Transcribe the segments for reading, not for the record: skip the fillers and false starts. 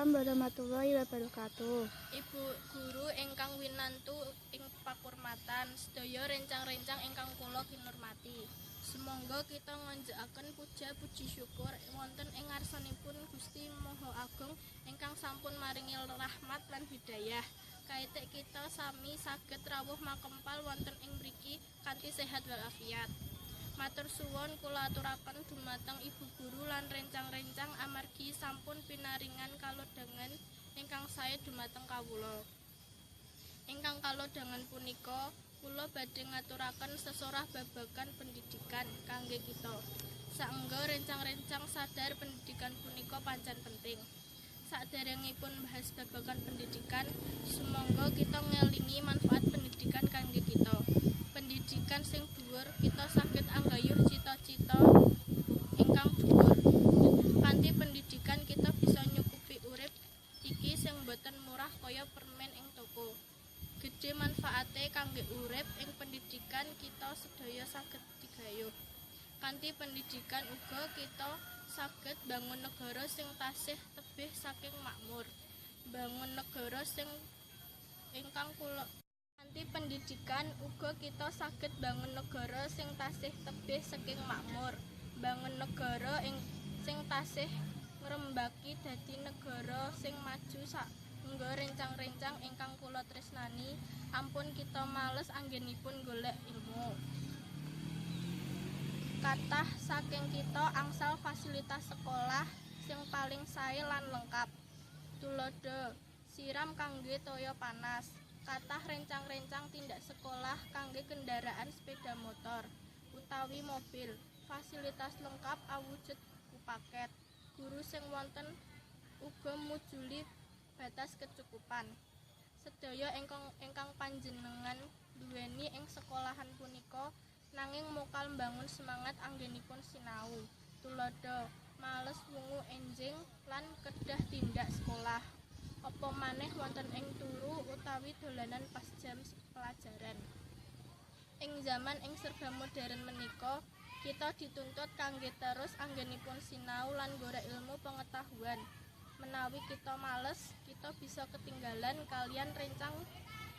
Waalaikumsalam warahmatullahi wabarakatuh. Ibu guru ingkang winantu ing pakurmatan, sedaya rencang-rencang ingkang kula kinurmati. Sumangga kita nganjakaken puja puji syukur wonten ing ngarsanipun Gusti Maha Agung ingkang sampun maringi rahmat lan hidayah. Kaitek kita sami saged rawuh makempal wonten ing mriki kanthi sehat walafiat. Matur suwun kula aturaken dumateng ibu guru lan rencang-rencang amargi sampun pinaringan kalodhangan ingkang sae dumateng kawula. Ingkang kalodhangan punika kula badhe ngaturaken sesorah babagan pendidikan kangge kita. Saengga rencang-rencang sadar pendidikan punika pancen penting. Saderengipun bahas babagan pendidikan, sumangga kita ngelingi manfaat pendidikan kangge kita. Pendidikan sing dhuwur, kita saged anggayuh cita-cita ingkang dhuwur. Kanthi pendidikan kita bisa nyukupi urip iki sing boten murah kaya permen ing toko. Gedhe manfaate kangge urip, ing pendidikan kita sedaya saged digayuh. Kanthi pendidikan uga kita saged bangun negara sing tasih tebih saking makmur. Bangun negara sing ingkang kula Kanthi pendidikan uga kita saged bangun negara sing tasih tebih saking makmur. Bangun negara ing sing tasih ngrembaki dadi negara sing maju. Saengga rencang-rencang ingkang kula tresnani, ampun kita males anggenipun golek ilmu. Kathah saking kita angsal fasilitas sekolah sing paling sae lan lengkap. Tuladha siram kangge toya panas. Kathah rencang-rencang tindak sekolah kangge kendaraan sepeda motor utawi mobil. Fasilitas lengkap awujud buku paket. Guru sing wonten uga mujuli batas kecukupan. Sedaya ingkang ingkang panjenengan duweni ing sekolahan punika nanging mokal mbangun semangat anggenipun sinau. Tuladha males wungu enjing lan kedah tindak sekolah. Apa maneh wonten ing turu utawi dolanan pas jam pelajaran. Ing zaman ing serba modern menika, kita dituntut kangge terus anggenipun sinau lan golek ilmu pengetahuan. Menawi kita males, kita bisa ketinggalan kaliyan rencang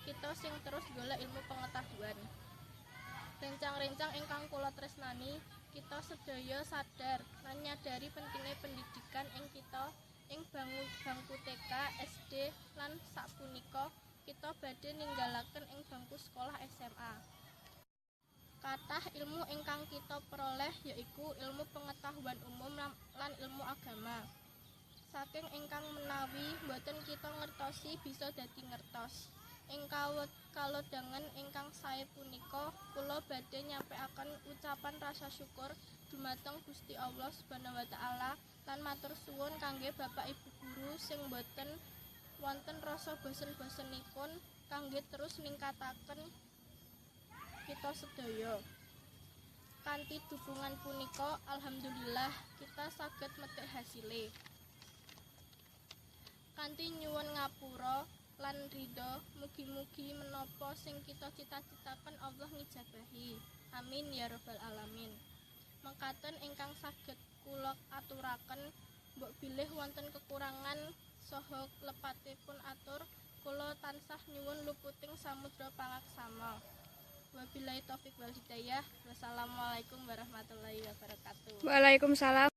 kita sing terus golek ilmu pengetahuan. Rencang-rencang ingkang kula tresnani, kita sedaya sadar lan nyadari pentinge pendidikan ing kita ing bangku TK, SD, lan sapunika kita badhe ninggalaken ing bangku sekolah SMA. Kathah ilmu ingkang kita peroleh yaiku ilmu pengetahuan umum lan ilmu agama. Saking ingkang menawi boten kita ngertosi bisa dadi ngertos. Ing kalodhangan ingkang sae punika kula badhe nyampekaken ucapan rasa syukur dumateng Gusti Allah Subhanahu wa taala lan matur suwun kangge Bapak Ibu guru sing boten wonten rasa bosen-bosenipun kangge terus ningkataken kita sedaya. Kanthi dukungan punika, alhamdulillah kita saged metik hasile. Kanthi nyuwun ngapura lan ridho, mugi-mugi menapa sing kita cita-citaken Allah ngijabahi. Amin ya rabbal alamin. Mekaten ingkang saged kula aturaken, mbok bilih wonten kekurangan saha lepatipun atur, kula tansah nyuwun luputing samudra pangaksama. Wabillahi taufik wal hidayah. Wassalamualaikum warahmatullahi wabarakatuh. Waalaikumsalam.